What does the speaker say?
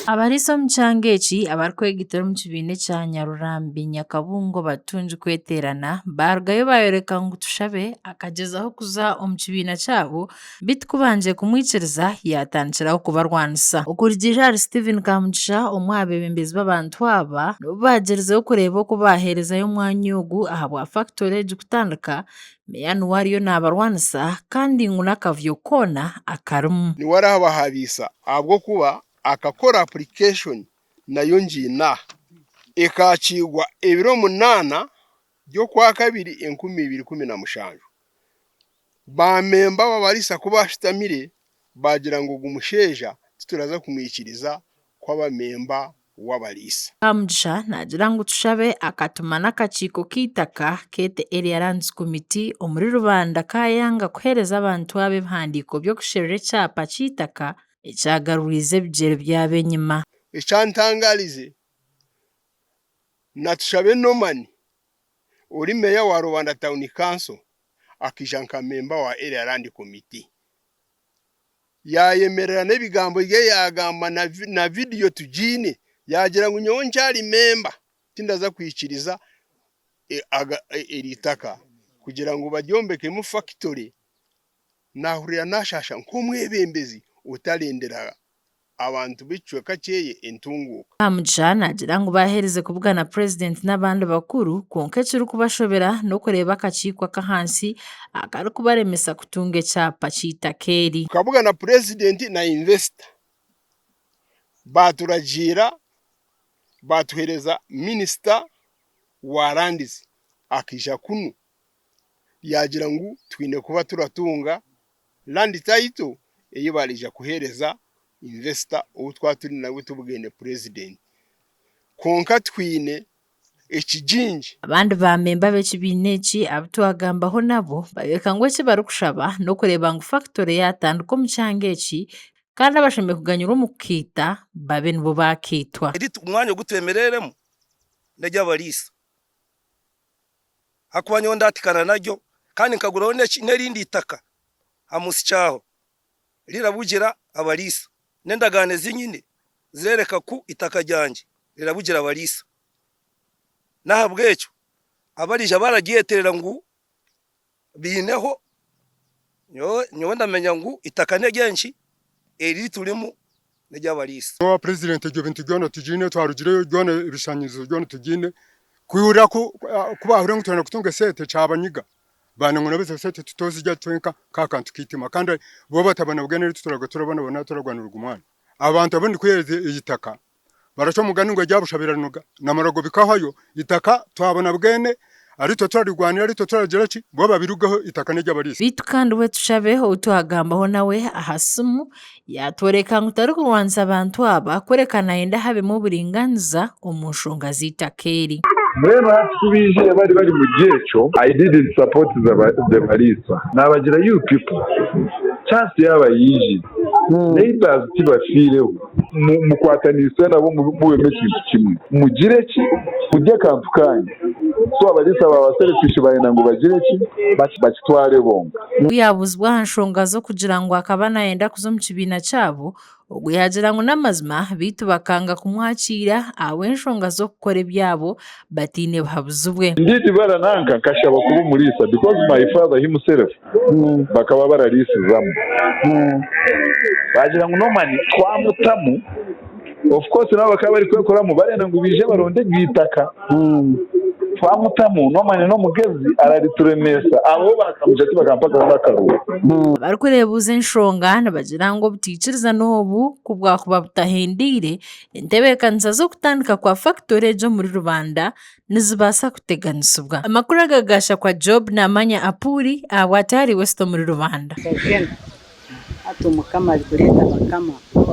Abariisa omu kyanga eki abarikwegaitira omu kibiina ekya Nyarurambi Nyakabungo Batungi Kweteerana baarugayo baayoreka ngu Tushabe akagyezaho kuza omu kibiina kyabo beitu ku bangire kumwikiriza yaatandikiraho kubarwanisa. Okurugiirira ahari Stephen Kamugisha omwe aha beebembezi b'abantu aba, n'obu baagyerizeho kureeba oku baaheerezayo omwanya ogu ahabwa fakitore egi kutandika, Meeya niwe ariyo naabarwanisa kandi ngu n'akavuyo koona akarimu. Niwe araabahabiisa ahabw'okuba akakora application nayo ngiine aha ekaakiirwa ebiro munaana by'okwakabiri 2017. Baamemba b'abariisa ku baashutamire baagira ngu ogu mushaija tituraza kumwikiriza ku aba memba w'abariisa. Kamugisha naagira ngu Tushabe akatuma n'akakiiko k'eitaka keete Area Lands Committee omuri Rubanda kaayanga kuheereza abantu aba ebihandiiko by'okusherura ekyapa ky'eitaka ekyagaruriize ebigyere byabo enyima. Ekyantangarize, na Tushabe Norman ori Meeya wa Rubanda Town Council akaija nka memba wa Area Land Committee. Yaayemerera n'ebigambo bye yaagamba na vidiyo tugiine, yaagira ngu nyowe nkyari memba tindaza kwikiriza eri itaka kugira ngu baryombekemu fakitore, naahurira naashaasha nk'omwebembezi otarendera abantu b'ekicweka kyeye entunguuka. Kamugisha naagira ngu baaherize kubugana Purezidenti n'abandi bakuru kwonka ekirikubashobera n'okureeba akakiiko ak'ahansi akarikubaremesa kutunga ekyapa ky'eitaka eri. Tukabugana Purezidenti na invesita baaturagiira baatuheereza minisita wa Lands akaija kunu yaagira ngu twine kuba turatunga Land title ei baraija kuheereza investor ou twaba turi nawe tubugaine president. Kwonka twine ekigingi. Abandi ba memba b'ekibiina eki abu twagambaho nabo bayoreka ngu eki barikushaba n'okureeba ngu fakitore yaatandika omu kyanga eki kandi abashemereire kuganyirwa omu kukaita babe nibo baakaitwa. Eri omwanya ogu twemereremu n'ery'abariisa. Ahakuba nyowe ndaatikana naryo, kandi nkaguraho n'erindi itaka aha munsi kyaho rirabugira abariisa. N'endagaano ezi nyine zireereka ku eitaka ryangye rirabugira abariisa. N'ahabw'ekyo abariija bararyeterera ngu baineho, nyowe ndamanya ngu eitaka n'ery'enki, eri turimu n'ery'abariisa. Owa purezidenti ebyo bintu byona tugiine twarugireyo byona ebishanyizo byona tugiine kwihurira ku ku baahurira ngu twenda kutunga esente kyabanyiga baana ngu nabo ezo sente titozirya twenka nk'akantu k'eitima kandi bo batabonabugane tituraga turabonabona turarwanira ogu mwana. Abantu abu ndikuheereza eitaka Baracwa omugani ngu eryabusha birarinoga namarago bikahwayo itaka twabona bwene aritwe turarirwanira aritwe turagira ki bo babirugeho itaka neryabariisa. Beitu kandi we Tushabe ou twagambaho nawe aha simu yatworeka ngu tarikurwanisa bantu aba kureka nayenda habemu oburinganiza omu nshonga z'eitaka eri. Mbwenu hati ku baijire bari bari muri ekyo, I didn't support the bariisa. Naabagira you people, chance yaaba yaijire, neighbours tibafiireho. Mukwataniise nabo mubemu ekintu kimwe. Mugire ki? Murye akantu kaanyu. So abariisa baaba selfish barenda ngu bagire ki? Bakitware bonka. Ku yaabuuzibwa aha nshonga z'okugira ngu akaba naayenda kuza omu kibiina kyabo, ogwo yaagira ngu n'amazima beitu bakanga kumwakiira ahabw'enshonga z'okukora ebyabo bataine buhabuzi bwe. Indeed barananka nkashaba kuba omuriisa because my father himself bakaba barariisizamu. Baagira ngu Norman twamutamu, of course nabo bakaba barikwekoramu barenda ngu baije baronde eryo itaka. Twamutamu, Norman n'omugezi ararituremeesa. Abo bakamugira tibakampa n'akaruuru. Abarikureebuuza enshonga nibagira ngu obutaikirizana obu ku bwakuba butahendeire, entebeekanisa z'okutandika kwa fakitore egi omuri Rubanda nizibaasa kuteganisibwa. Amakuru aga gaashakwa Job Namanya Apuuri ahabwa Atari West omuri Rubanda. Hati Omukama arikureeta abakama.